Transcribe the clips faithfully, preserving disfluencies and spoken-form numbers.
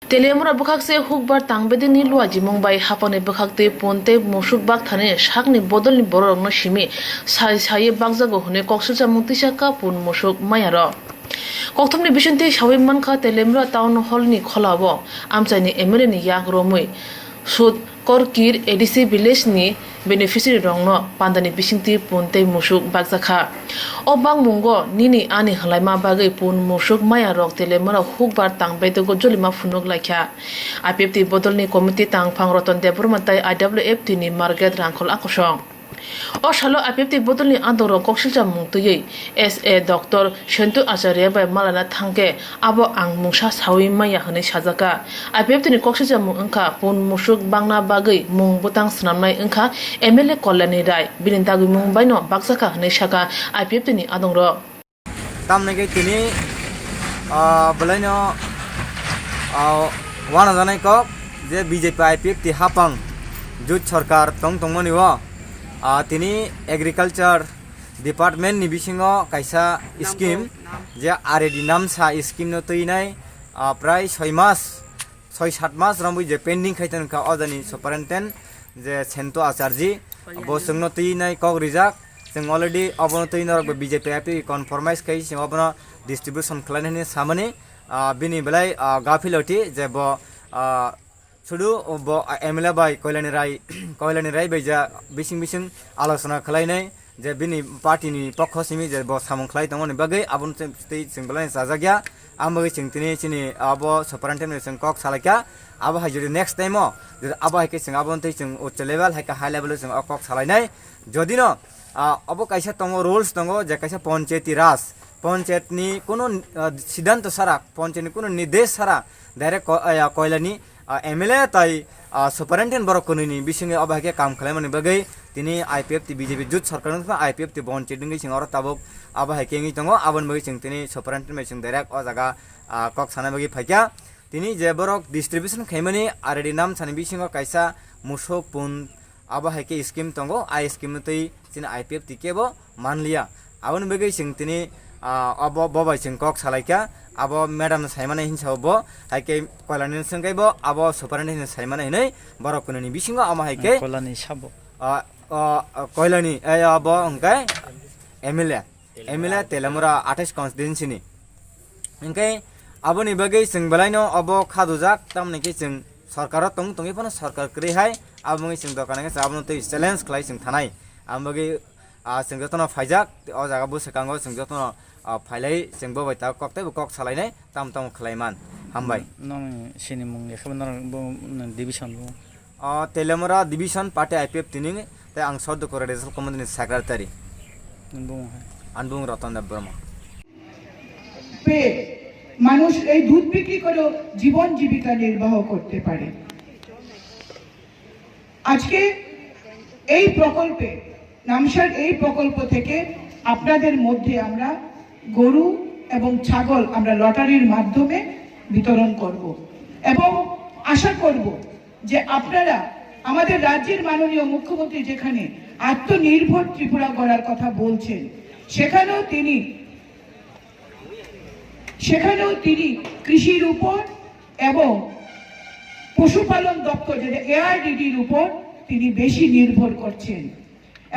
Telemura bwkhakse hukbar tangbedini luajimung bai hapangni bwkhaktwi pun tei musuk bakthani sakni bodolni bororokno simi sai saiwi bakjago hwnwi koksilchamung twisakkha pun musuk mayarok. Kokthumni bisingtwi sawi mankha Telemura Town Hall ni kholao amchaini M L A ni yak romwi Sud Korkir A D C village ni beneficiary rokno pandani bisingtwi pun tei musuk bakjakha. O bakmungo nini ani hwlaima bagwi pun musuk maya rok Telemura hukbar tang bedego jolima phunuk laikha. I P F T bodolni committee tangphang Roton Debbarma tei I W F T ni Margaret Rangkhol akosong. O salo I P F T bodolni adongrok koksilchamung twiwi S A Doctor Sentu Acharya bai malana thangkhe abo ang mungsa sawi maya hwnwi sajaka. I P F T ni koksilchamung wngkha pun musuk bangna bagwi mung bwtang swnamnai wngkha M L A Kalyani Rai, bini dagwimung baino bakjakha hwnwi saka I P F T ni adongrok. Tamni khe tini, ah, bwlaino, ah, wanajaknai kok je B J P I P F T hapang jut sarkar tong tongmani o, ah, tini agriculture department ni bisingo kaisa scheme je R A D namsa scheme no twinai, ah, prai soi mas soi sat mas romwi je pending khai tongkha o jani superintendent je Sento Acharji, bo chwngno twinai kok rijak. Chwng already obono twi norok bo B J P I P F T compromise khai chwng obono distribution khlainani samani, ah, bini belai, ah, gaphiloti je bo, ah, sudu bo, ah, M L A bai Koilani Rai, Koilani Rai bai ja bising bising alochona khlainai. Je bini party ni pokho simi je bo samung khlai tongmani bagwi aboni twi chwng belai chajakya. Ang bagwi chwng tini chini abo superintendent chwng kok salaikha. Abo hai jodi next time o jodi abo hai khe chwng aboni twi chwng uccha level hai khe high level o chwng o kok salainai. Jodi no, ah, abo kaisa tongo, rules tongo je kaisa panchayati raj, panchayat ni kuno, ah, siddhanto sara, panchayat ni kuno nirdesh sara direct ko-, ah, Koilani ah, M L A tai, ah, superintendent borok kwnwi ni bisingwi abo hai khe kam khlaimani bagwi tini I P F T B J P jut sarkar wngkha I P F T bon chidingwi sing oro tabuk abo hai khe wngwi tongo. Aboni bagwi chwng tini superintendent bai chwng direct o jaga, ah, kok sana bagwi phaikha. Tini je borok distribution khaimani R A D namsani bisingo kaisa musuk pun abo hai khe scheme tongo, a scheme no twi chini I P F T kebo manliya. Aboni bagwi chwng tini, ah, abo bo bai chwng kok salaikha, abo madam no saimani hinsa bo, hai khe Koilani no swngkhe bo abo superintendent hinwi saimani hinwi borok kwnwi ni bisingo amo hai khe Koilani sabo. Ah, ah, ah, Koilani, eh, abo hwnkhe M L A, M L A Telemura athais constituency ni. Hwnkhe aboni bagwi chwng belaino abo khadujak, tamoni khe chwng sorkaro tong tongwi phano sorkar kwrwi hai, abo wngwi chwng dokan khe abono twi challenge khlai chwng thanai. Aboni bagwi, ah, chwng jotono phaijak, o jaga bwswkango chwng jotono, ah, phailai chwng bo bai ta kok tei bo kok salainai, tamo tamo khlai man. Hambai. Nokni sinimung ya khe norok bo, division bo? O Telemura division party I P F T ni tei ang Sordukura Regional Committee ni secretary. Nini bumung hai? Ani bumung Ratan Debbarma. পেয়ে মানুষ এই দুধ বিক্রি করেও জীবন জীবিকা নির্বাহ করতে পারে। আজকে এই প্রকল্পে, নামসার এই প্রকল্প থেকে আপনাদের মধ্যে আমরা গরু এবং ছাগল আমরা লটারির মাধ্যমে বিতরণ করব এবং আশা করব যে আপনারা, আমাদের রাজ্যের মাননীয় মুখ্যমন্ত্রী যেখানে আত্মনির্ভর ত্রিপুরা গড়ার কথা বলছেন, সেখানেও তিনি, সেখানেও তিনি কৃষির উপর এবং পশুপালন দপ্তর, যেটা এআরডিডির উপর তিনি বেশি নির্ভর করছেন।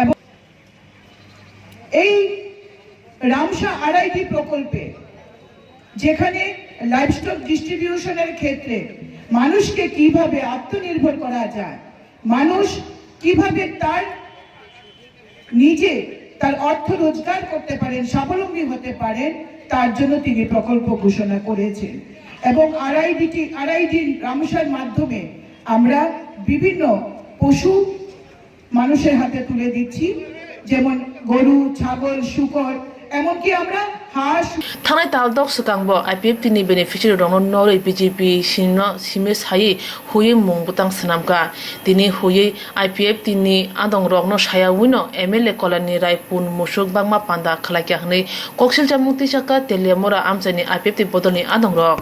এবং এই রামসা আরআইডি প্রকল্পে, যেখানে লাইভস্টক ডিস্ট্রিবিউশনের ক্ষেত্রে মানুষকে কিভাবে আত্মনির্ভর করা যায়, মানুষ কিভাবে তার নিজে তার অর্থ রোজগার করতে পারেন, স্বাবলম্বী হতে পারেন, তার জন্য তিনি প্রকল্প ঘোষণা করেছেন। এবং আরআইডিটি, আরআইডি রামসার মাধ্যমে আমরা বিভিন্ন পশু মানুষের হাতে তুলে দিচ্ছি, যেমন গরু, ছাগল, শূকর, এমনকি আমরা হাঁস। Thangnai tal dok swkangbo I P F T ni beneficiary rokno norwi B J P sinno simi sawi huiwi mung bwtang swnamkha. Tini huiwi I P F T ni adong rokno saya wino M L A Kolani Rai pun musuk bangma panda khlaikha hwnwi koksil chamung twisakha Teliamura amchaini I P F T bodolni adong rok.